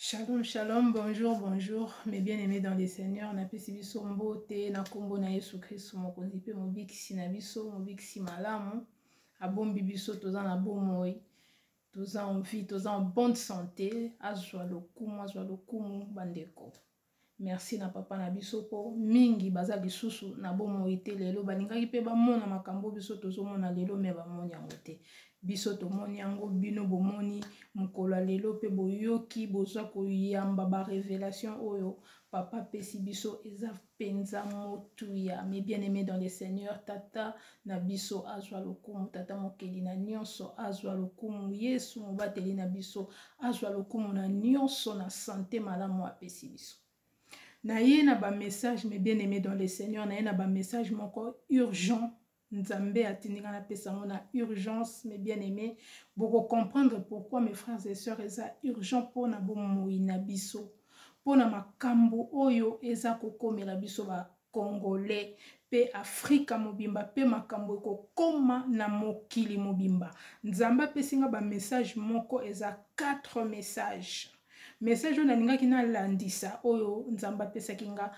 Shalom, shalom, bonjour, bonjour, mes bien-aimés dans le Seigneur. Napesi biso mbote na kombo na Yesu Kristo mokonzi pe mobikisi na biso, mobikisi malamu. Abombi biso toza na bomoi, toza en vie, toza en bonne santé. Azwa lokumu, azwa lokumu bandeko. Merci na papa na biso po mingi baza lisusu na bomoi te lelo, balingaki pe bamona makambo biso tozomona lelo, me bamoni yango te. Biso tomoni yango, bino bomoni mokolo ya lelo pe boyoki, bozwa koyamba ba révélation oyo papa apesi biso, eza mpenza motuya. Mes bien-aimés dans le Seigneur, tata na biso azwa lokumu, tata mokeli na nyonso azwa lokumu, Yesu mobateli na biso azwa lokumu na nyonso, na santé malamu apesi biso. Na ye na ba message, mes bien-aimés dans le Seigneur, na ye na ba message moko urgent. Nzambe atindi nga napesa yango na urgence, mes bien-aimés. Boko comprendre pourquoi, mes frères et sœurs, eza urgent mpona bomoi na biso, mpona makambo oyo eza kokomela biso ba Congolais pe Afrika mobimba, pe makambo ekokoma na mokili mobimba. Nzambe apesi nga ba message moko, eza 4 messages. Message oyo nalingaki nalandisa oyo Nzambe apesaki nga,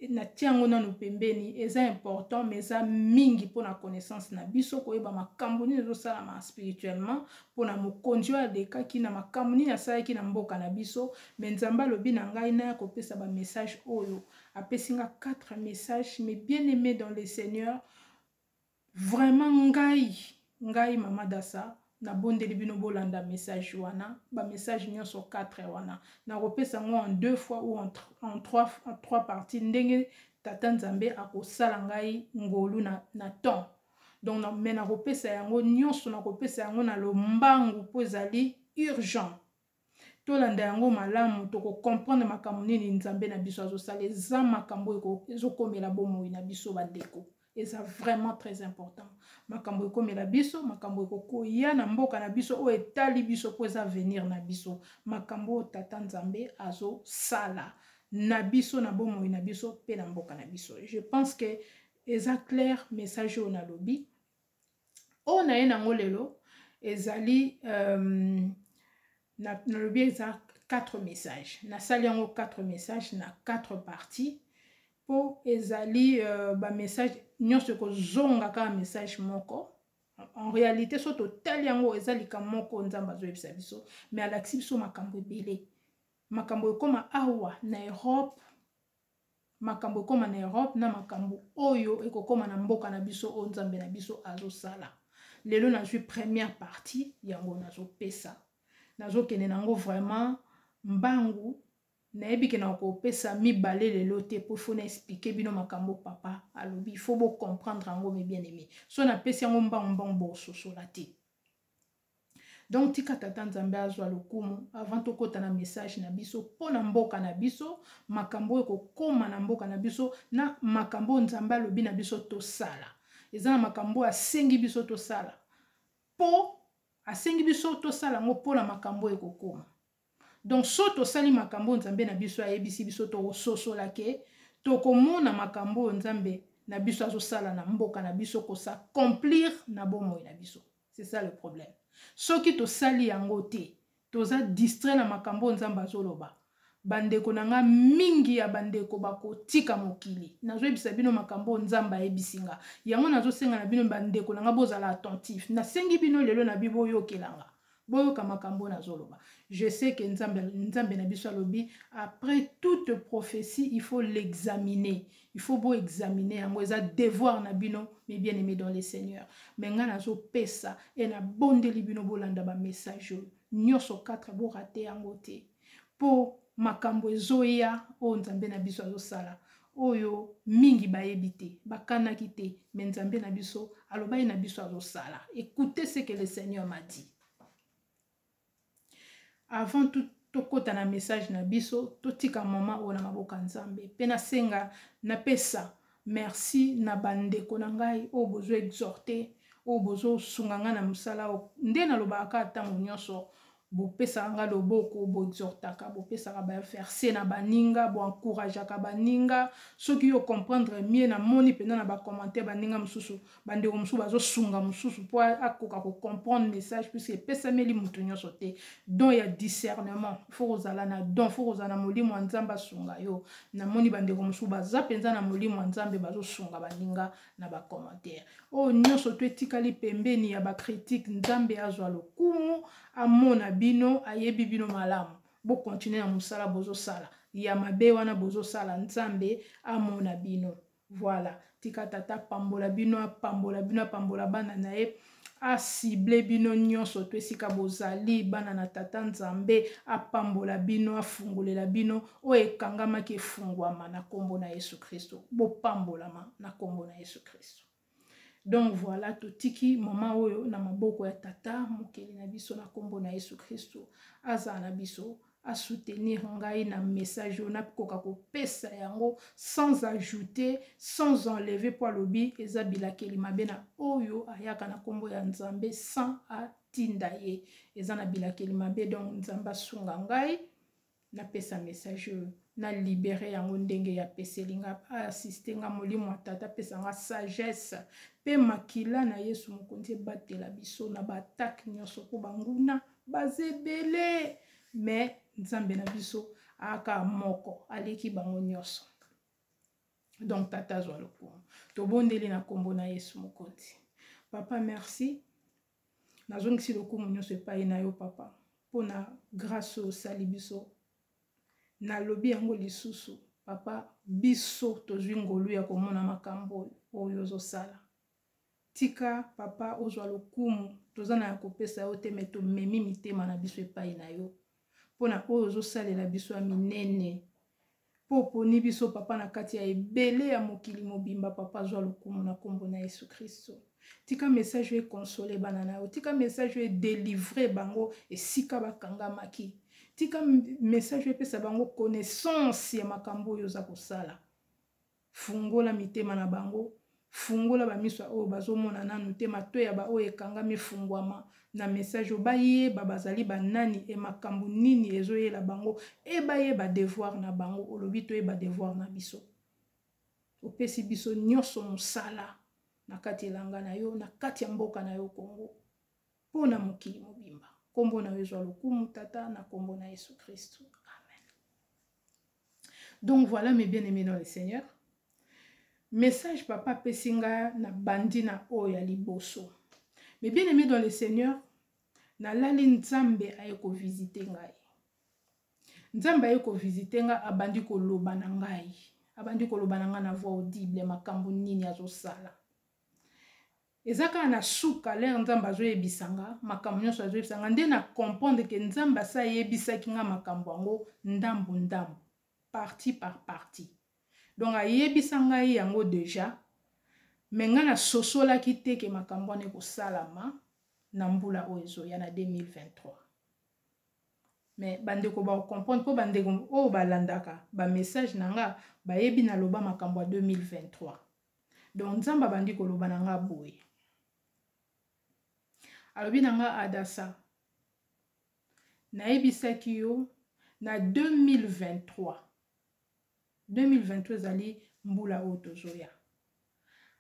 natia yango nanu pembeni, eza important mais eza mingi mpona connaissance na biso, koyeba makambo nini ezosalama spirituellement mpona mokonzi oyo alekaki na makambo nini asalaki na mboka na biso. Mais Nzambe alobi na ngai naya kopesa ba message oyo, apesi nga 4 messages. Mais bien aimé dans le Seigneur, vraiment ngai Mama Dasa nabondeli bino bolanda message wana, ba message nyonso 4 wana nakopesa yango en 2 fois ou en 3 parties, ndenge tata Nzambe akosala ngai ngolu na temps. Donc mais nakopesa yango nyonso, nakopesa yango na lombangu po ezali urgent. Tolanda yango malamu, tokocomprendre makambo nini Nzambe na biso azosala. Eza makambo ezokomela bomoi na biso bandeko, eza vraiment très important. Makambo ekomela biso, makambo ekokoya na mboka na biso oyo etali biso po eza avenir na biso, makambo oyo tata Nzambe azosala na biso na bomoi na biso pe na mboka na biso. Je pense que eza clair message oyo nalobi. Oyo na ye nango lelo ezali nalobi eza 4 messages. Nasali yango 4 messages na 4 parties po ezali ba message nyonso ekozonga kaka message moko. En réalité so totali yango eza likambo moko Nzambe azoyebisa biso, mais alakisi biso makambo ebele. Makambo ekoma awa na Europe, makambo ekoma na Europe na makambo oyo ekokoma na mboka na biso oyo Nzambe na biso azosala. Lelo nazwi première partie yango nazopesa, nazokende nango vraiment mbangu. Nayebi ke nakopesa mibale lelo te po faut na expliquer bino makambo papa alobi, il faut bo comprendre yango mes bien-aimés. So napesi yango mbangu mbangu bososola te. Donc tika tata Nzambe azwa lokumu avant tokota na message na biso pona mboka na biso, makambo oyo ekokoma na mboka na biso na makambo oyo Nzambe alobi na biso tosala. Eza na makambo oyo asengi biso tosala, po asengi biso tosala yango pona makambo oyo ekokoma. Donc so tosali makambo oyo Nzambe na biso ayebisi biso, tokososola ke tokomona makambo oyo Nzambe na biso azosala na mboka na biso kosaccomplir na bomoi na biso. C'est ça le problème. Soki tosali yango te, toza distrait na makambo oyo Nzambe azoloba. Bandeko na nga mingi ya bandeko bakotika mokili. Nazoyebisa bino makambo oyo Nzambe ayebisi nga. Yango nazosenga na bino bandeko na nga bozala attentif. Nasengi bino lelo na bibo boyokelanga. Boyoka makambo nazoloba. Je sais que Nzambe na biso alobi, après toute prophétie, il faut l'examiner. Il faut bo examiner yango, eza devoir na bino, mes bien-aimés dans le Seigneur. Mais nga nazopesa e na bondeli bino bolanda ba message oyo. Nyonso 4 bo rater yango te. Po makambo ezoya oyo Nzambe na biso azosala, oyo mingi bayebi te, bakanaki te, mais Nzambe na biso alobaki na biso azosala. Écoutez ce que le Seigneur m'a dit. Avant tout tokota na message na biso, totika moment oyo na maboka Nzambe. Pe nasenga, napesa merci na bandeko na ngai oyo bozo exhorter, oyo bozo sunga ngai na mosala oyo. Nde nalobaka kaka ntango nyonso. Bopesaka nga loboko, boexhortaka, bopesaka baverse na baninga, boencourageaka baninga. Soki yo comprendre mieux, namoni mpenza na bacommentaire baninga mosusu, bandeko mosusu bazosunga mosusu mpo akoka kocomprendre message, puisque epesameli moto nyonso te. Don ya discernement, fo kozala na don, fo kozala na molimo ya Nzambe asunga yo. Namoni bandeko mosusu baza mpenza na molimo ya Nzambe, bazosunga baninga na bacommentaire. Oyo nyonso to etikali pembeni ya bacritique, Nzambe azwa lokumu, amona bino, ayebi bino malamu. Bokontinue na mosala bozosala ya mabe wana bozosala, Nzambe amona bino. Voilà, tika tata apambola bino, apambola bino, apambola bana na ye, asible bino nyonso to esika bozali bana na tata Nzambe. Apambola bino, afungolela bino oyo ekangamaki efungwama na nkombo na Yesu Kristo. Bopambolama na nkombo na Yesu Kristo. Donc voilà, totiki mama oyo na maboko ya tata mokeli na biso na nkombo na Yesu Kristo. Azala na biso, asoutenir ngai na message oyo, nakoka kopesa yango sans ajouter, sans enlever, mpo alobi eza bilakeli mabe na oyo ayaka na nkombo ya Nzambe sans atinda ye, eza na bilakeli mabe. Donc Nzambe asunga ngai napesa message oyo, nalibere yango ndenge ya peseli nga, aassiste nga, molimo ya tata apesa nga sagesse, mpe makila na Yesu mokonzi ebatela biso na baattaque nyonso, mpo banguna baza ebele, me Nzambe na biso aka moko aleki bango nyonso. Donc tata azwa lokumu, tobondeli na nkombo na Yesu mokonzi. Papa, merci, nazongisi lokumu nyonso epai na yo papa, mpona grâce oyo osali biso. Nalobi yango lisusu papa, biso tozwi ngolu ya komona makambo oyo ozosala. Tika papa ozwa lokumu, toza na ya kopesa yo te, me tomemi mitema na biso epai na yo mpona oyo ozosalela biso ya minene, mpo oponi biso papa na kati ya ebele ya mokili mobimba. Papa, zwa lokumu na nkombo na Yesu Kristo. Tika message oyo ekonsole bana na yo, tika message oyo edelivre bango esika bakangamaki, tika message oyo epesa bango connaissance ya makambo oyo oza kosala. Fungola mitema na bango, fungola bamiso oyo bazomona nanu te, matoi ya baoyo ekangami efungwama na message oyo, bayeba bazali banani e makambo nini ezoyela bango, e bayeba devoir na bango. Olobi toyeba devoir na biso, opesi biso nyonso mosala na kati elanga na yo, na kati ya mboka na yo Kongo, mpo na mokili mobimba. Nkombo na yo ezwa lokumu tata, na nkombo na Yesu Kristu, amen. Donc voilà, mes bien-aimés dans le Seigneur, message papa apesi nga na bandi na oyo ya liboso. Mes bien-aimés dans le Seigneur, nalali, Nzambe aye kovisite ngai. Nzambe aye kovisite nga, abandi koloba na ngai, abandi koloba na ngai na voix audible makambo nini azosala. Eza kaka na suka lere Nzambe azoyebisa nga makambo nyonso azoyebisa nga, nde na comprendre ke Nzambe asi ayebisaki nga makambo yango ndambu ndambu, partie par partie. Donc ayebisa ngai yango deja, me ngai nasosolaki te ke makambo wana ekosalama na mbula oyo ezoya na 2023. Me bandeko bakocomprendre, mpo bandeko oyo balandaka bamessage na nga bayebi naloba makambo ya 2023. Donc Nzambe abandi koloba na nga boye, alobi na nga: Adasa, nayebisaki yo na 2023. 2023 ezali mbula oyo tozoya.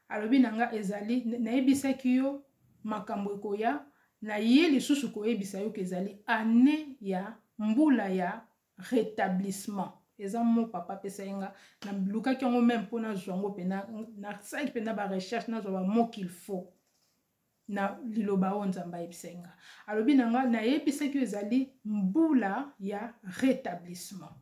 Alobi na nga ezali nayebisaki yo makambo ekoya, naye lisusu koyebisa yo ke ezali année ya mbula ya rétablissement. Eza mo papa apesa ye nga, nalukaki yango meme mpo nazwa yango mpena, nasalaki mpena barecherche, nazwa bamo qu'il faut na liloba oyo Nzambe ayebisaki nga. Alobi na nga: nayebisaki yo ezali mbula ya rétablissement,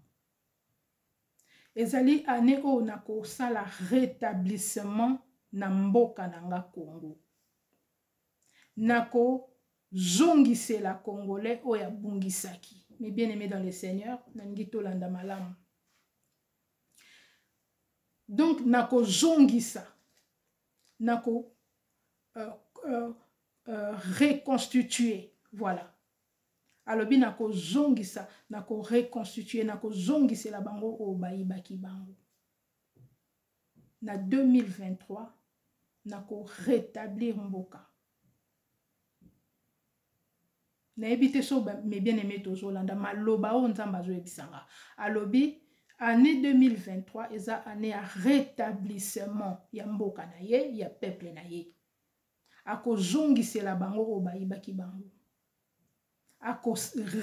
ezali année oyo nakosala rétablissement na mboka na nga Congo, nakozongisela congolais oyo abungisaki. Mes bien aimés dans le Seigneur, nalingi tolanda malamu. Donc nakozongisa, nako reconstituer. Voilà, alobi nakozongisa, nakoreconstituer, nakozongisela bango oyo bayibaki bango. Na 2023 nakorétablir mboka. Nayebi te so mes bien aimé tozolanda maloba oyo Nzambe azoyebisa nga. Alobi année 2023 eza année ya rétablissement ya mboka na ye, ya peuple na ye. Akozongisela bango oyo bayibaki bango. Ako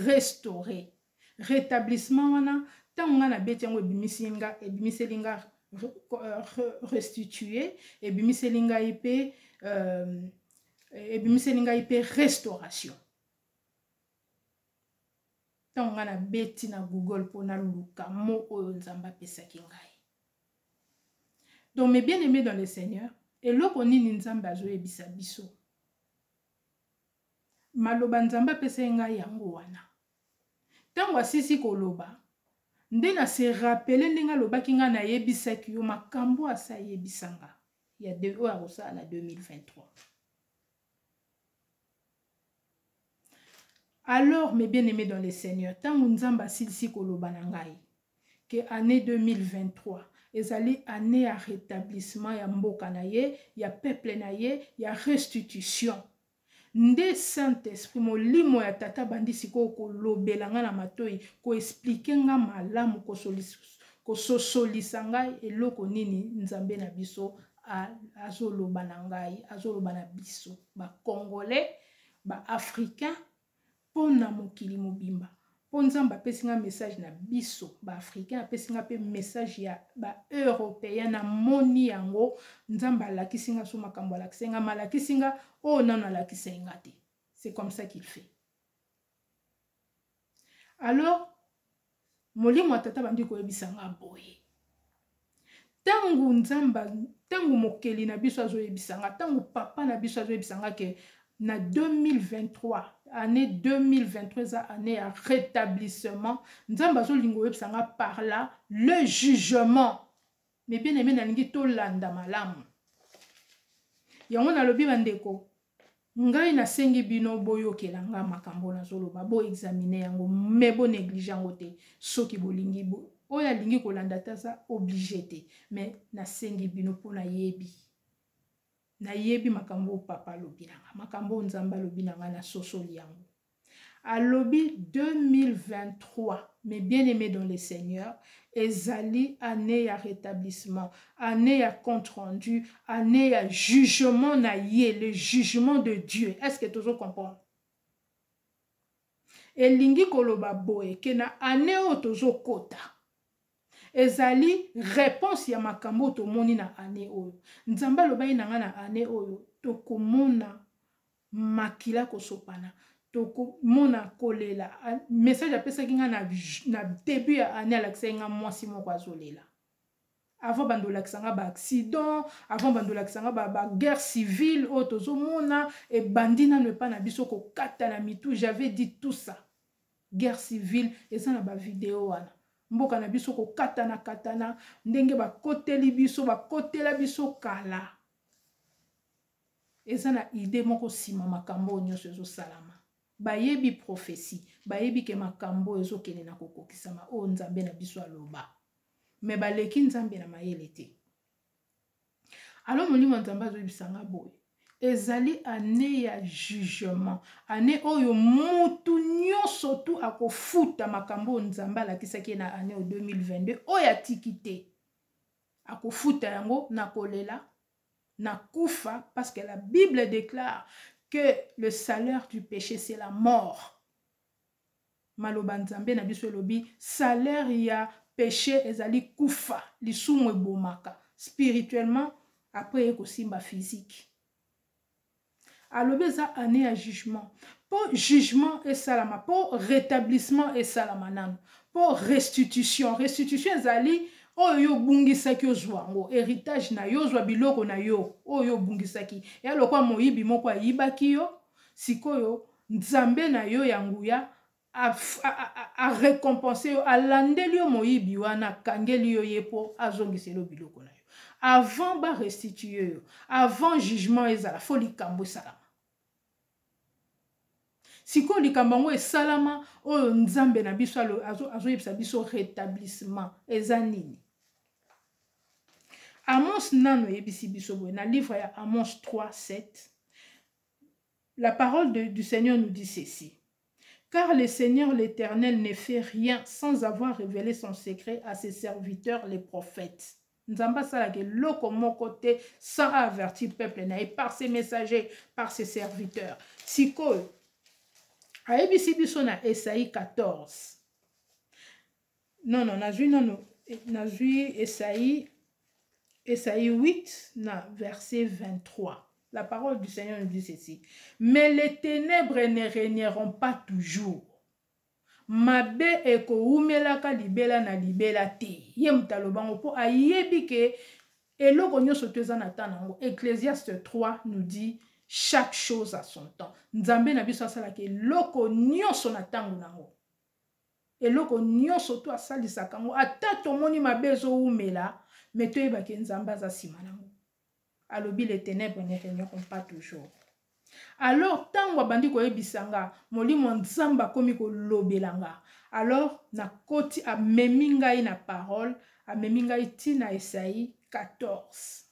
restaurer. Rétablissement wana ntango nga nabeti yango ebimisi nga, ebimiseli nga restituer, ebimiseli ngai mpe ebimiseli ngai mpe restauration. Ntango nga nabeti na Google mpo naluka mot oyo Nzambe apesaki ngai. Donc mes bien-aimés dans le Seigneur, eloko nini Nzambe azoyebisa biso? Maloba Nzambe apesaki ngai yango wana. Ntango asisi koloba, nde na se rappeler ndenge alobaki ngai nayebisaki yo makambo asi ayebisa nga ya de, oyo akosala na 2023. Alors mes bien-aimés dans le Seigneur, ntango Nzambe asilisi koloba na ngai ke année 2023 ezali année ya rétablissement ya mboka na ye, ya peuple na ye, ya restitution, nde Saint-Esprit, molimo ya tata bandi sikoyo kolobela nga na matoi, koexplike nga malamu, kososolisa ngai eloko nini Nzambe na biso azoloba na ngai, azoloba na biso ba Congolais, ba Africains, mpo na mokili mobimba. Mpo Nzambe apesi nga message na biso ba Africains, apesi nga mpe message ya ba Européens. Namoni yango, Nzambe alakisi nga so makambo alakisi nga, malakisi nga oyo nano alakisa nga te. C'est comme ça qu'il fait. Alors molimo ya tata bandi koyebisa nga boye, ntango Nzambe, ntango mokeli na biso azoyebisa nga, ntango papa na biso azoyebisa nga ke na 2023, année 2023 eza année ya rétablissement, Nzambe azolinga oyebisa nga par là le jugement. Mais bien aimé, nalingi tolanda malamu yango. Nalobi bandeko, ngai nasengi bino boyokela nga makambo nazoloba, boexamine yango, me bonéglige yango te. Soki bolingi bo, oyo alingi kolanda te aza obligé te, mais nasengi bino mpo nayebi, nayebi makambo oyo papa alobi na nga, makambo oyo Nzambe alobi na nga, nasosoli yango. Alobi 2023, mes bien-aimés dans le Seigneur, ezali année ya rétablissement, année ya compte rendu, année ya jugement na ye, le jugement de Dieu. Est-ce que tozo comprendre? Elingi koloba boye ke na année oyo tozokota ezali réponse ya makambo oyo tomoni na année oyo. Nzambe alobaki na nga na année oyo tokomona makila kosopana, tokomona kolela. Message apesaki nga na début ya année, alakisaki nga mwasi moko azolela. Avant bando olakisa nga baaccident, avant bando olakisa nga baguerre civile oyo tozomona ebandi nano epa na biso, kokata na mitu, j'avais dit tout ça. Guerre civile eza na bavideo wana, mboka na biso kokatana katana, ndenge bakoteli biso, bakotela biso kala. Eza na idée moko nsima makambo oyo nyonso ezosalama. Bayebi prophétie, bayebi ke makambo oyo ezokende na kokokisama oyo Nzambe na biso aloba, me baleki Nzambe na mayele te. Alors molimo ya Nzambe azoyebisanga boye, ezali année ya jugement, année oyo mutu nyonso tu akofuta makambo oyo Nzambe alakisaki ye na année oyo 2022, oyo atiki te, akofuta yango na kolela, na kufa, parce que la Bible déclare que le salaire du péché, c'est la mort. Maloba Nzambe na biso elobi salaire ya péché ezali kufa. Lisumu ebomaka spirituellement, après ekosimba physique. Alobi eza année ya jugement. Mpo jugement esalama, mpo rétablissement esalama nano, mpo restitution. Restitution ezali oyo yo obungisaki, ozwa yango, héritage na yo, ozwa biloko na yo oyo obungisaki. Ya lokwa moyibi moko ayibaki yo, sikoyo Nzambe na yo ya nguya arécompense yo, alandeli yo moyibi wana, akangeli yo ye mpo azongisela yo biloko na yo. Avant barestitue yo, avant jugement ezala, fo likambo esalama. Sikoyo likambo yango esalama oyo Nzambe na biso azoyebisa biso rétablissement eza nini? Amos nano eyebisi biso boye na livre ya Amos 3 7, la parole du Seigneur nous dit ceci. Car le Seigneur l'Éternel ne fait rien sans avoir révélé son secret à ses serviteurs les prophètes. Nzambe asalaka eloko moko te sans avertir peuple na ye par ses messagers, par ses serviteurs. Sikoyo ayebisi biso na Esaïe 14. Non, non, nazwi nano, nazwi Esaïe, Esaïe 8 na verset 23. La parole du Seigneur nous dit ceci. Mais les ténèbres ne régneront pas toujours. Mabe ekowumelaka libela na libela te. Ye moto aloba ngo po ayebi ke eloko nyonso to eza na temps nango. Ecclésiaste 3 nous dit chaque chose à son temps. Nzambe na biso asalaka eloko nyonso na tango nango. Eloko nyonso to asalisaka yango, ata tomoni mabe ezowumela, mais toyeba ke Nzambe aza nsima nango. Alobi les ténèbres ne régneront pas toujours. Alors tango abandi koyebisa nga, molimo Nzambe akomi kolobela nga. Alors nakoti, amemi ngai na parole, amemi ngai ti na Esaïe 14.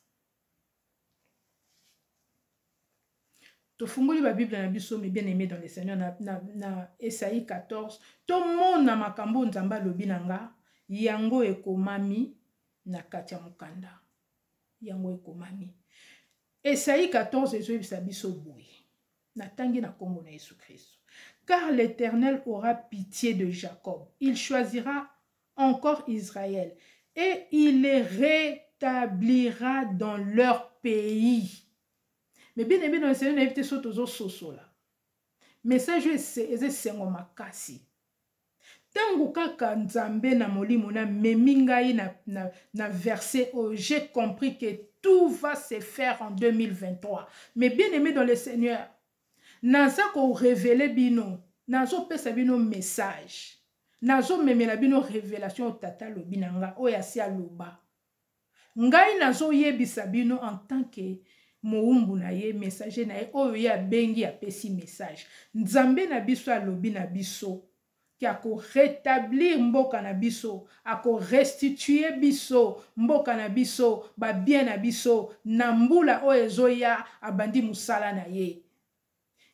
Tofungoli ba Bible na biso, mes bien-aimés dans le Seigneur, na Esaïe 14, tomona makambo Nzambe alobi na nga, yango ekomami na kati ya mokanda. Yango ekomami. Esaïe 14 ezoyebisa biso boye. Natangi na kombo na Yesu Christ. Car l'Éternel aura pitié de Jacob. Il choisira encore Israël et il les rétablira dans leur pays. Mais bien aimé dans le Seigneur, nayebi te soki tozososola. Message oyo eza esengo makasi. Tango kaka Nzambe na molimo na memi ngai na verset oyo, j'ai compris que tout va se faire en 2023. Mais bien aimé dans le Seigneur, naza ko révéler bino, nazo pesa bino message, nazo memela bino révélation oyo tata alobi na nga, oyo asi aloba. Ngai nazo yebisa bino en tant que mowumbu na ye, messager na ye, oyo ye abengi apesi message. Nzambe na biso alobi na biso ke ako rétablir mboka na biso, ako restituer biso mboka na biso, ba bien na biso na mbula oyo ezoya, abandi mosala na ye.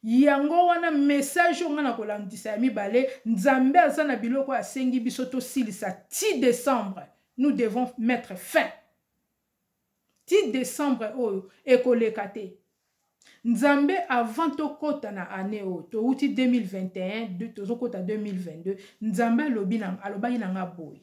Yango wana message oyo nga na kolandisa ya mibale, Nzambe aza na biloko oyo asengi biso tosilisa ti décembre. Nous devons mettre fin. Ti décembre oyo ekoleka te. Nzambe avant tokota na année oyo, towuti 2021, tozokota 2022, Nzambe alobi na, alobaki na nga boye.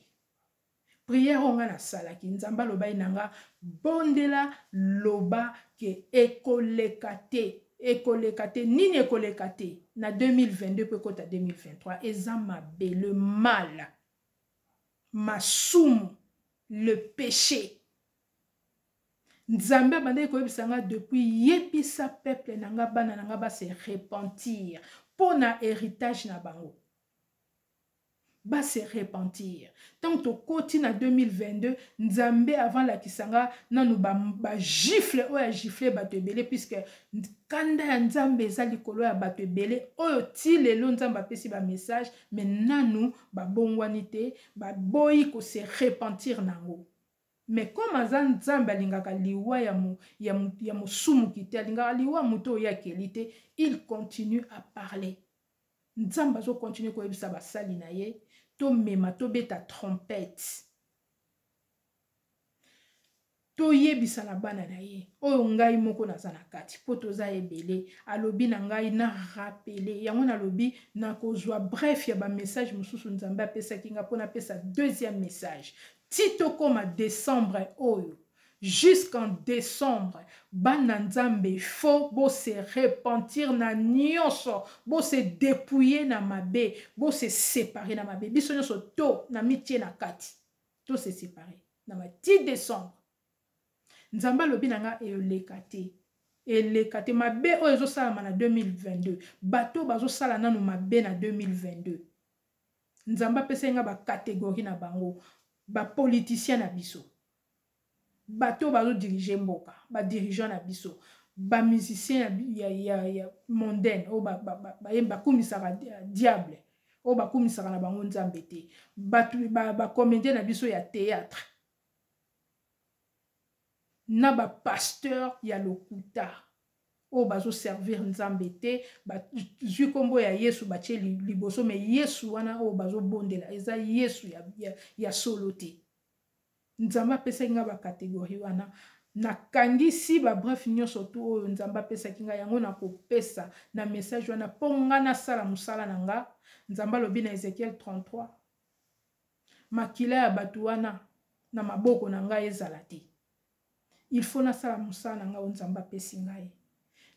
Prière oyo nga nasalaki, Nzambe alobaki na nga, bondela, loba ke ekoleka te, ekoleka te, nini ekoleka te na 2022 pe ekota 2023, eza mabe, le mal, masumu, le péché. Nzambe abandaki koyebisa nga depuis, yebisa peuple na nga, bana na nga ba se repentir mpo na héritage na bango. Ba se repentir. Tant tokoti na 2022, Nzambe avant lakisa nga nanu ba gifle oyo a gifle bato ebele, puisque kanda ya Nzambe eza likolo ya bato ebele oyo ti lelo Nzambe apesi ba message, mais nanu babongwani te, baboyi ko se repentir nango. Mais comme aza Nzambe alingaka liwa ya mosumuki te, alingaka liwa moto oyo akeli te, il continue à parler. Nzambe azo continuer koyebisa basali na ye, tomema, tobeta trompette, toyebisa na bana na ye oyo ngai moko naza na kati po toza ebele. Alobi na ngai na rappeler yango, nalobi nakozwa bref ya ba message mosusu Nzambe apesaki nga po napesa deuxième message ti tokoma décembre oyo. Jusqu'en décembre, bana Nzambe faut bo se repentir na nyonso, bo se dépouiller na mabe, bo se séparer na mabe. Biso nyonso to na mitie na kati, to se séparer na ma ti décembre. Nzambe alobi na nga eleka te, eleka te mabe oyo ezosalama na 2022, bato bazosala nanu mabe na 2022. Nzambe apesaki nga ba catégorie na bango, ba politicien na biso, bato bazo diriger mboka, ba dirigeant na biso, ba musicien ya mondaine oyo bakumisaka diable, oyo bakumisaka na bango Nzambe te, bato ba comédien na biso ya théâtre, na ba pasteur ya lokuta. Oyo bazo servir Nzambe te, bazwi nkombo ya Yesu batie liboso, mais Yesu wana oyo bazobondela eza Yesu ya solo te. Nzambe apesaki nga ba catégorie wana, nakangisi ba bref nyonso tu oyo Nzambe apesaki nga yango nakopesa na message wana mpo nga nasala mosala na nga. Nzambe alobi na Ezekiel 33, makila ya bato wana na maboko na ngai ezala te. Il faut nasala mosala na ngai oyo Nzambe apesi ngai.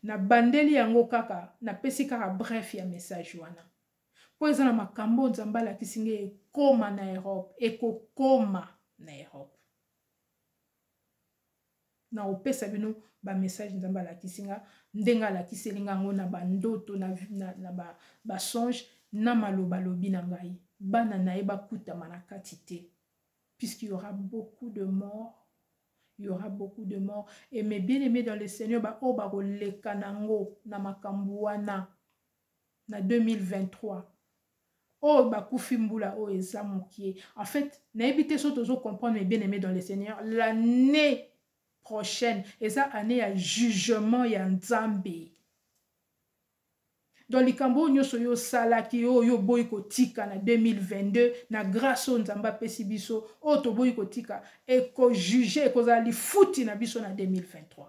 Nabandeli yango kaka, napesi kaka bref ya message wana mpo eza na makambo oyo Nzambe alakisi ngai ekoma na Europe, ekokoma na Europe. Nakopesa bino ba message Nzambe alakisi nga, ndenge alakiseli nga yango na bandoto, na ba songe, na maloba alobi na ngai. Bana na ye bakutama na kati te, puisqu'il y aura beaucoup de morts. Il y aura beaucoup de morts. Et mes bien-aimés dans le Seigneur, ba oyo bakoleka nango na makambo wana na 2023, oyo bakufi mbula oyo eza mokie. En fait, nayebi te so tozo comprendre, mes bien-aimés dans le Seigneur, l'année prochaine eza année ya jugement ya Nzambe. Donc likambo oyo nyonso yo osalaki, oyo oboyi kotika na 2022, na grâce oyo Nzambe apesi biso, oyo toboyi kotika, ekojuge, ekozala lifuti na biso na 2023.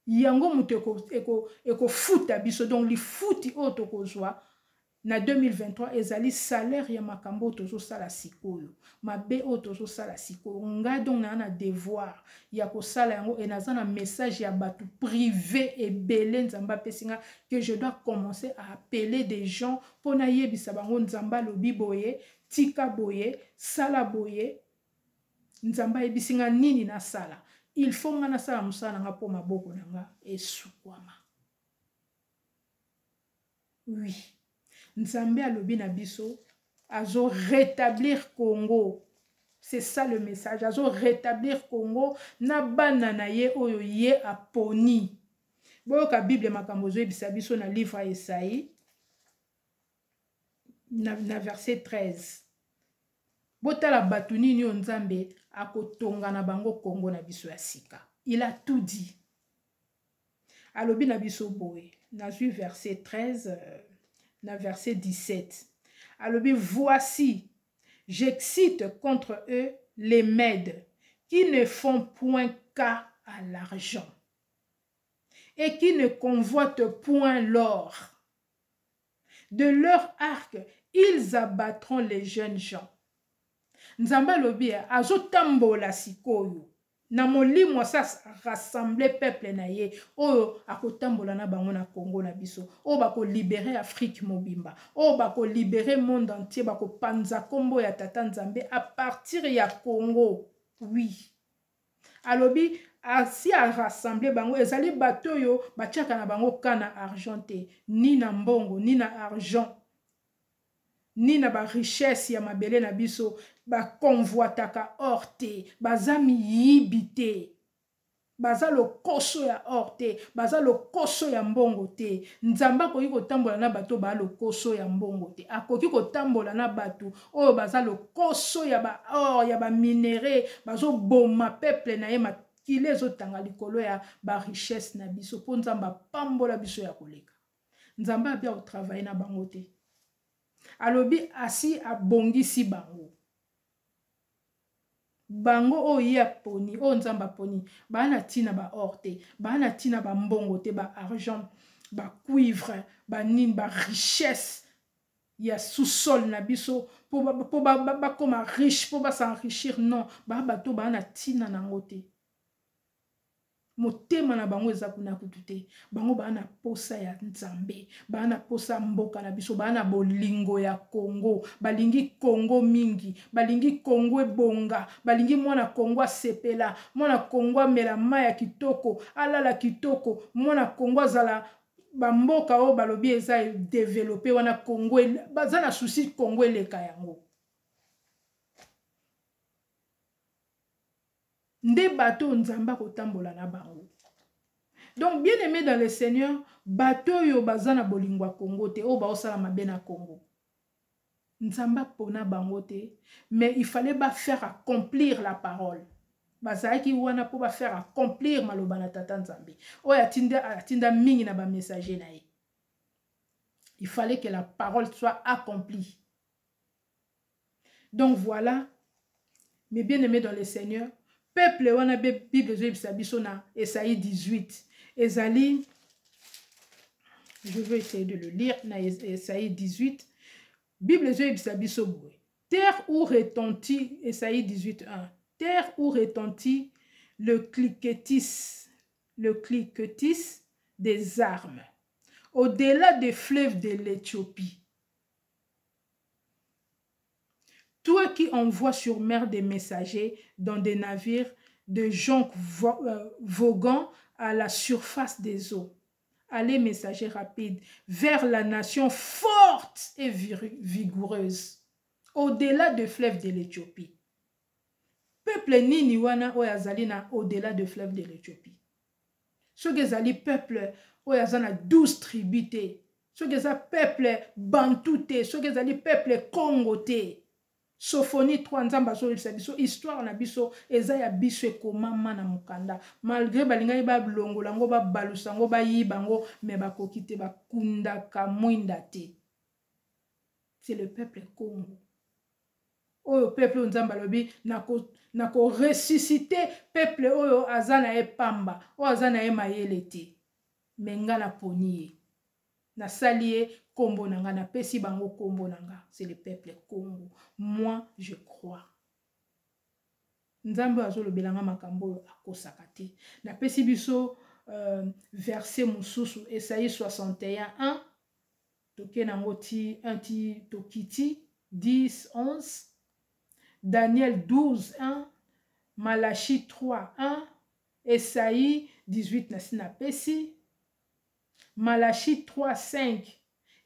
Yango moto ekofuta biso. Donc lifuti oyo tokozwa na 2023 ezali salaire ya makambo oyo tozosala sikoyo, mabe oyo tozosala sikoyo. Ngai donc naa na devoir ya kosala yango, e naza na message ya bato privé ebele Nzambe apesi nga, que je dois commencer à appeler des gens mpo nayebisa bango Nzambe alobi boye, tika boye, sala boye. Nzambe ayebisi nga nini nasala. Il faut nga nasala mosala na nga mpo maboko na nga esukwama. Oui, Nzambe alobi na biso azo rétablir Congo. C'est ça le message. Azo rétablir Congo na bana na ye oyo ye aponi. Boyoka Bible makambo ozoyebisa biso na livre ya Esaïe na verset 13. Botala bato nini oyo Nzambe akotonga na bango Congo na biso ya sika. Il a tout dit. Alobi na biso boye, nazwi verset 13 na verset 17. Alobi, voici, j'excite contre eux les Mèdes qui ne font point cas à l'argent et qui ne convoitent point l'or. De leur arc, ils abattront les jeunes gens. Nzambe alobi azotambola sikoyo na molimo asa rassembler peuple na ye oyo akotambola na bango na Congo na biso, oyo bakolibere Afrique mobimba, oyo bakolibere monde entier, bakopanza kombo ya Tata Nzambe à partir ya Congo. Oui, alobi asi a rassembler bango, ezali bato oyo batiaka na bango ka na argent te, ni na mbongo, ni na argent, ni na ba richesse ya mabele na biso, bakonvoitaka or te, baza miyibi te, baza lokoso ya or te, baza lokoso ya mbongo te. Nzambe akoki kotambola na bato ba lokoso ya mbongo te, akoki kotambola na bato oyo baza lokoso ya ba or, ya ba minerais, bazoboma peuple na ye, makila ezotanga likolo ya ba richesse na biso, mpo Nzambe apambola biso ya koleka. Nzambe abia kotravaille na bango te, alobi asi abongisi bango. Bango oyo ye aponi, oyo Nzambe aponi, baa na ntina ba or te, baa na ntina ba mbongo te, ba argent, ba cuivre, ba nini, ba richesse ya sous-sol na biso po bakoma riche, po ba s'enrichir, non, baa bato baa na ntina nango te. Motema na bango eza kuna kutu te. Bango baa na posa ya Nzambe, baa na posa ya mboka na biso, baa na bolingo ya Congo, balingi Congo mingi, balingi Congo ebonga, balingi mwana Congo asepela, mwana Congo amela mai ya kitoko, alala kitoko, mwana Congo azala bamboka oyo balobi eza developpe wana Congo, baza na souci Congo eleka yango. Nde bato oyo Nzambe akotambola na bango. Donc bien aimé dans le Seigneur, bato oyo baza na bolingo ya Congo te, oyo baosala mabe na Congo, Nzambe apona bango te, mais il fallait ba faire accomplir la parole. Bazalaki wana mpo bafaire accomplir maloba na Tata Nzambe oyo atinda, atinda mingi na bamessager na ye. Il fallait que la parole soit accomplie. Donc voilà, mes bien-aimés dans le Seigneur, peuple wana, Bible ezoyebisa biso na Esaïe 18, ezali, je vais essayer de le lire, na Esaïe 18, Bible ezoyebisa biso boye: terre où retentit, Esaïe 18 1, terre où retentit le cliquetis des armes au-delà des fleuves de l'Éthiopie, toi qui envoies sur mer des messagers dans des navires de jonques voguant à la surface des eaux. Allez, messagers rapides, vers la nation forte et vigoureuse, au-delà des fleuves de l'Éthiopie. Peuple nini wana oyo azali na au-delà de fleuve de l'Éthiopie? Soki ezali peuple oyo aza na 12 tribu te, soki eza peuple bantu te, soki ezali peuple Congo te. Sophonie 3, Nzambe azoyebisa biso histoire na biso eza ya biso, ekomama na mokanda. Malgré balingaki balongola yango, babalusa yango, bayiba yango, mais bakoki te, bakundaka mwinda te. C'est le peuple Congo oyo, peuple oyo Nzambe alobi nakoressuscite, peuple oyo aza na ye pamba, oyo aza na ye mayele te, mais nga naponi ye, nasali ye nkombo na nga, napesi bango nkombo na nga. C'est le peuple Congo. Moi, je crois Nzambe oyo azolobela nga makambo oyo akosaka te. Napesi biso verset mosusu, Esaïe 61 1, toke nango ti 1 ti tokiti 10 11, Daniel 12 1, Malachi 3 1, Esaïe 18 nasi napesi. Malachi 3 5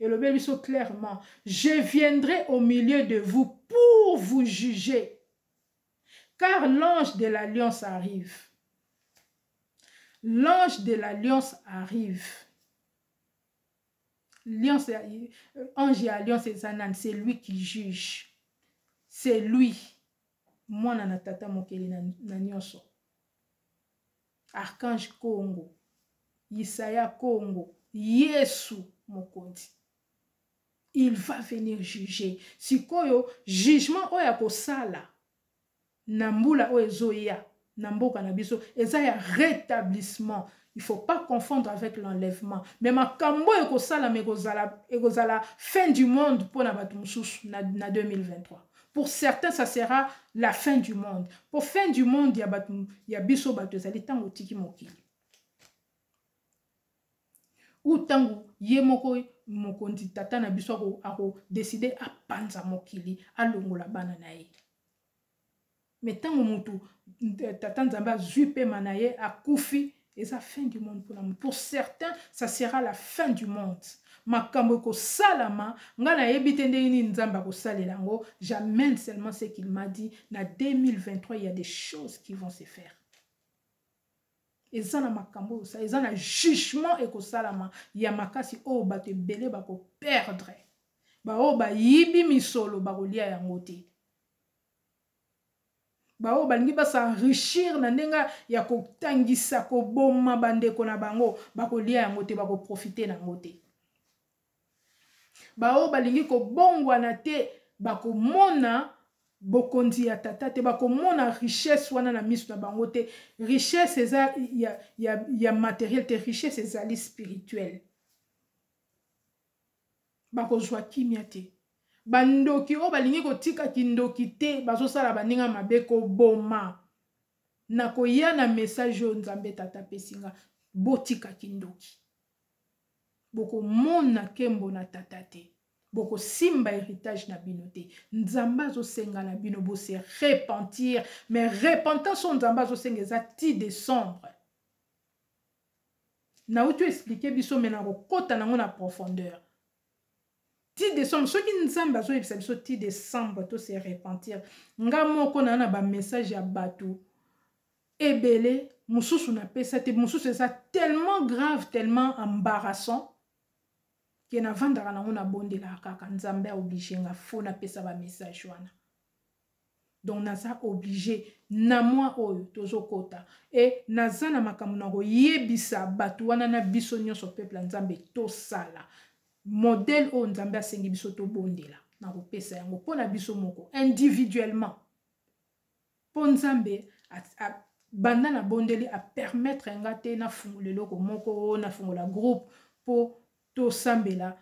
elobeli biso clairement: je viendrai au milieu de vous pour vous juger, car l'ange de l'alliance arrive. L'ange de l'alliance arrive. Alliance, ange ya alliance eza nani? C'est lui qui juge, c'est lui mwana na Tata mokeli na nyonso, archange Congo, Isaya Congo, Yesu mokonzi. Il va venir juger. Sikoyo jugement oyo akosala na mbula oyo ezoya na mboka na biso eza ya rétablissement. Il faut pas confondre avec l'enlèvement. Mais makambo oyo ekosalama ekozala fin du monde mpona bato mosusu na 2023. Pour certains, ça sera la fin du monde. Pour fin du monde ya bato ya biso, bato ezali ntango otiki mokili ou ntango ye moko mokonzi tata na biso akodécider apanza mokili, alongola bana na ye. Mais ntango motu Tata Nzambe azwi pema na ye, akufi, eza fin du monde mpona motu. Pour certains, ça sera la fin du monde. Makambo ekosalama, ngai nayebi te ndenge nini Nzambe akosalela yango. J'amène seulement ce qu'il m'a dit. Na 2023, il y a des choses qui vont se faire. Eza na makambo oyo eza na jugement ekosalama ya makasi, oyo bato ebele bakoperdre. Baoyo bayibi misolo bakolia yango te. Baoyo balingi bas'enrichir na ndenge ya kotangisa, koboma bandeko na bango, bakolia yango te, bakoprofiter nango te. Baoyo balingi kobongwana te, bakomona bokonzi ya Tata te, bakomona richesse wana na miso na bango te. Richesse eza ya matériel te, richesse ezali spirituelle. Bakozwa kimia te. Bandoki oyo balingi kotika kindoki te, bazosala baninga mabe, koboma, na koya na message oyo Nzambe Tata apesinga: botika kindoki, bokomona nkembo na Tata te, bokosimba héritage na bino te. Nzambe azosenga na bino bose repentir. Mais repentance oyo Nzambe azosenga eza ti décembre. Nauti expliquer biso, mais na kokɔta nango na profondeur ti décembre. Soki Nzambe azoyebisa biso ti décembre to se repentir, nga moko na bamessage ya bato ebele mosusu napesa te, mosusu eza tellement grave, tellement embarrassant ke navandaka nango, nabondelaka kaka Nzambe aobliger nga, faut napesa bamessage wana. Donc naza oblige na mwa oyo tozokota e naza na makambo na koyebisa bato wana na biso nyonso peuple ya Nzambe, tosala modèle oyo Nzambe asengi biso tobondela. Nakopesa yango mpo na biso moko individuellement, mpo Nzambe banda nabondeli apermettre nga te nafungola eloko moko, nafungola groupe mpo tosambela,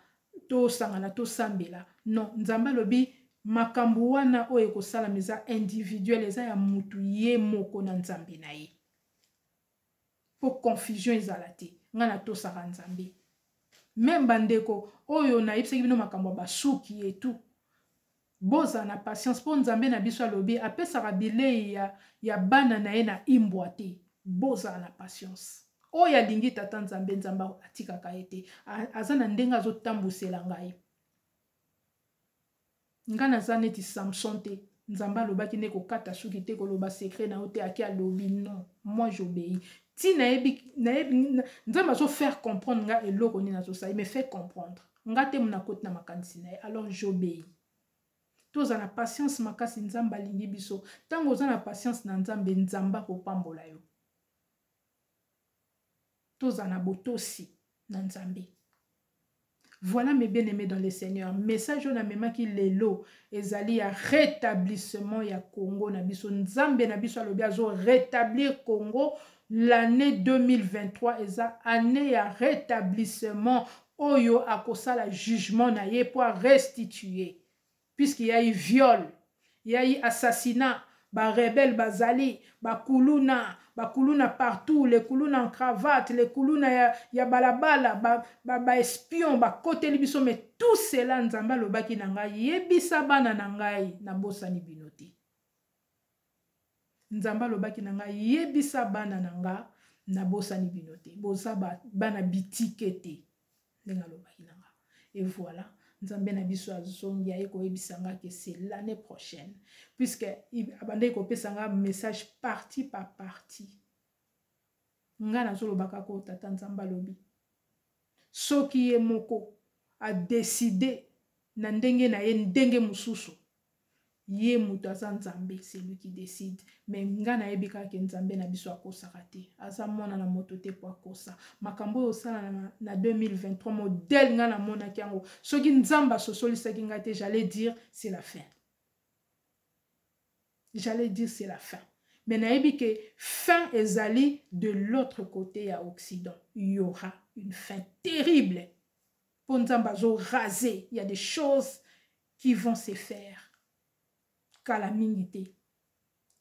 tosangana, tosambela. Non, Nzambe alobi makambo wana oyo ekosalama eza individuel, eza ya mutu ye moko na Nzambe na ye, mpo confusion ezala te. Ngai natosaka Nzambe. Même bandeko oyo nayebisaki bino makambo ya basuki etu, bozala na patience, mpo Nzambe na biso alobi apesaka bilei ya bana na ye na imbwa te. Bozala na patience. Oyo alingi tata Nzambe, Nzambe atikaka ye te. Aza na ndenge azotambusela ngai. Ngai naza neti Samson te. Nzambe alobaki nde kokata suki te, koloba secret na yo te, ake alobi. Non, moi j'obéis. Ti nayebi, nayebi Nzambe azofaire comprendre nga eloko nini azosala. Il me fait comprendre, nga te mona koti na makanisi na ye. Alors j'obéis. Tozala na patience makasi. Nzambe alingi biso. Ntango oza na patience na Nzambe, Nzambe akopambola yo. Tozala na botosi na Nzambe. Voilà, mes bien-aimés dans le Seigneur, message oyo namemaki lelo ezali ya rétablissement ya Congo na biso. Nzambe na biso alobi azo rétablir Congo. L'année 2023 eza année ya rétablissement oyo akosala jugement na ye po restituer, puisqu'il y a eu viol, il y a eu assassinat, barebelles bazali bakuluna, bakuluna partout, les kuluna en cravate, les kuluna ya balabala, baespion ba, bakoteli biso. Mais tout cela, Nzambe alobaki na ngai: yebisa bana na ngai, nabosani bino te. Nzambe alobaki na ngai: yebisa bana na nga, nabosani bino te, boza bana bitike te, ndenge alobaki na nga. Et voilà, Nzambe na biso azongi, aye koyebisa nga ke c'est l'année prochaine, puisque abandaki kopesa nga message partie par partie. Nga nazoloba kaka oyo tata Nzambe alobi. Soki ye moko adécider na ndenge na ye, ndenge mosusu, ye moto aza Nzambe, c'est lui qui décide. Mais nga nayebi kaka ke Nzambe na biso akosaka te, aza mwana na moto te po akosa. Makambo oyo osala na 2023, modèle nga namonaki yango, soki Nzambe asosolisaki ngai te, j'allais dire c'est la fin, j'allais dire c'est la fin. Mais nayebi ke fin ezali de l'autre côté ya Occident. Il y aura une fin terrible, mpo Nzambe azoraser. Il y a des choses qui vont se faire kala mingi te.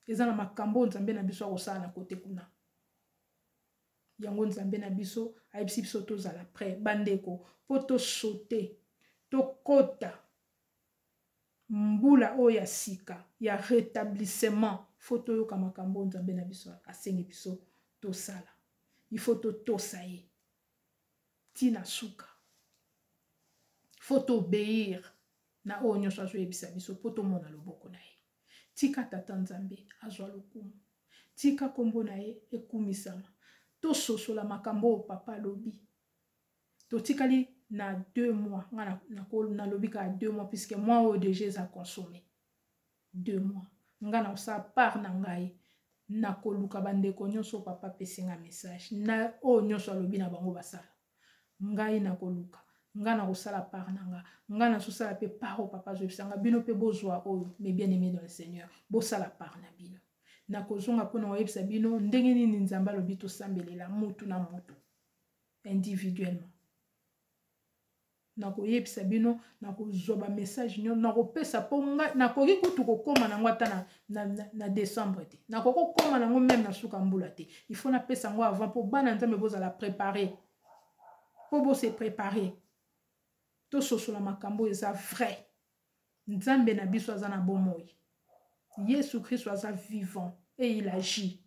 Eza na makambo oyo Nzambe na biso akosala na kote kuna. Yango Nzambe na biso ayebisi biso tozala prêt, bandeko, mpo tosaute, tokɔta mbula oyo ya sika ya rétablissement. Faut toyoka makambo oyo Nzambe na biso asengi biso tosala. Il faut totosa ye ntina suka, faut toobéir na oyo nyonso azoyebisa biso mpo tomona loboko na ye. Tika tata Nzambe azwa lokumu, tika nkombo na ye ekumisama. Tososola makambo oyo papa alobi. Totikali na 2 mois. Nga nalobi kaka 2 mois, puisque mois oyo déjà eza consommé. 2 mois, nga na kosala part na ngai, nakoluka bandeko nyonso papa apesi nga message na oyo nyonso alobi na bango basala. Ngai nakoluka, nga na kosala part na nga. Nga nazosala mpe part oyo papa azoyebisa nga. Bino mpe bozwa oyo, mes bien aimé dans le Seigneur, bosala part na bino. Nakozonga mpona koyebisa bino ndenge nini Nzambe alobi tosambelela mutu na mutu individuellement. Nakoyebisa bino, nakozwa bamessage nyonso, nakopesa, mpo ngai nakoki kutu kokóma nango ata na décembre te, nakoki kokóma nango même na suka mbula te. Il faut napesa yango avant, mpo bana Nzambe bozala préparé, mpo bose préparer. Tososola makambo eza vrai. Nzambe na biso aza na bomoi. Yesu Kristo aza vivant et il agit.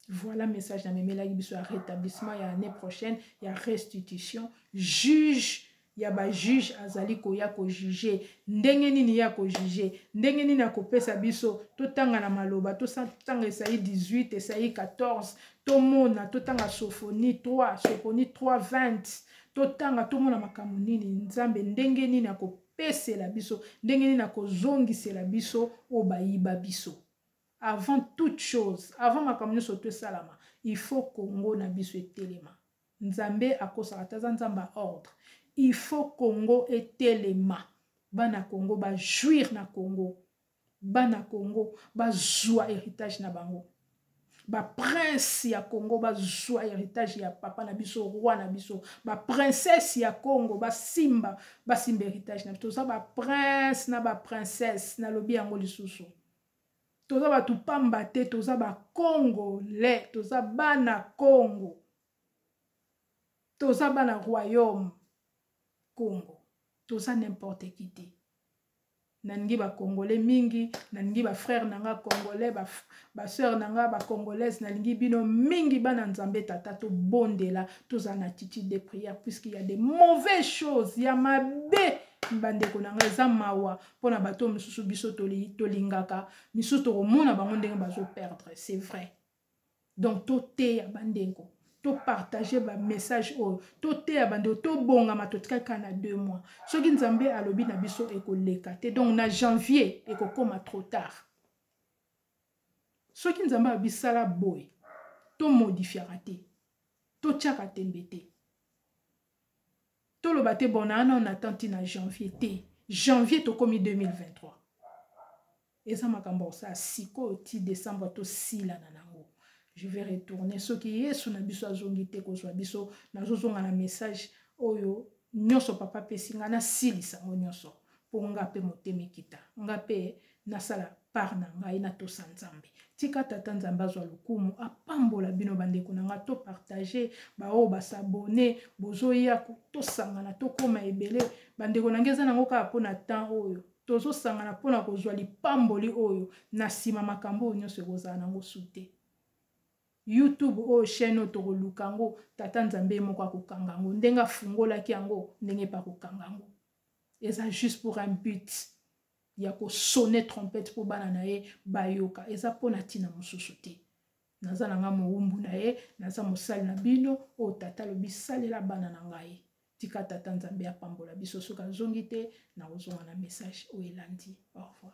Voilà message namemelaki biso ya rétablissement ya année prochaine, ya restitution. Juge ya bajuge azali koya kojuger. Ndenge nini ya kojuger? Ndenge nini akopesa biso? Totanga na maloba, totanga Esaïe 18, Esaïe 14, tomona, totanga Sophonie 3, Sophonie 3 20, totanga, tomona makambo nini Nzambe, ndenge nini akopesa. akopesela biso, ndenge nini akozongisela biso oyo bayiba biso. Avant toute chose, avant makambo nyonso to esalama, il faut Congo na biso etelema. Nzambe akosaka te, aza Nzambe ya ordre. Il faut Congo etelema, bana Congo ba jouir na Congo, bana Congo bazwa héritage na bango, ba prince ya Congo bazwa héritage ya papa na biso, roi na biso, ba princesse ya Congo basimba, basimba héritage na biso. Toza ba prince na ba princesse, nalobi yango lisusu. Toza bato pamba te, toza ba Congolais, toza bana Congo, toza bana royaume Congo, toza n'importe qui te. Nalingi ba Congolais mingi, nalingi ba frère na nga Congolais, ba sœur na nga ba Congolaise, nalingi bino mingi bana Nzambe tata. Tobondela, tozala na attitude de prière, puisqu'il y a des mauvaises choses ya mabe. Bandeko na nga, eza mawa mpona bato mosusu biso tolingaka, misusu tokomona bango ndenge bazoperdre, c'est vrai. Donc toteya bandeko, topartage bamessage oyo, toteya bandeko, tobongama. Totikali kaka na 2 mois. Soki Nzambe alobi na biso, ekoleka te. Donc na janvier ekokóma trop tard. Soki Nzambe alobi sala boye, tomodifiaka te, totiaka tembe te, toloba te bon, na ana on attend na janvier te. Janvier tokomi 2023, eza makambo ya kosala sikoyo ti décembre, tosilana nango. Je vais retourner soki Yesu na biso azongi te kozwa biso. Nazozonga na message oyo nyonso papa apesi nga, nasilisa yango nyonso mpo nga mpe motema ekita, nga mpe nasala part na ngai, natosa Nzambe. Tika tata Nzambe azwa lokumu, apambola bino bandeko na nga. Topartage, baoyo bas'abonner, bozoya, tosangana, tokóma ebele. Bandeko na ngai, eza nango kaka mpona temps oyo tozosangana mpona kozwa lipamboli oyo. Na nsima makambo oyo nyonso ekozala nango su te. YouTube oyo, chaîne oyo, tokoluka yango. Tata Nzambe moko akokanga yango ndenge afungolaki yango, ndenge mpe akokanga yango. Eza juste pour un but ya kosonner trompette mpo bana na ye bayoka. Eza mpona ntina mosusu te. Naza na nga mowumbu na ye, naza mosali na bino oyo tata alobi salela bana na ngai. Tika tata Nzambe apambola biso. Soki azongi te, nakozonga na message oyo elandi. Au revoir.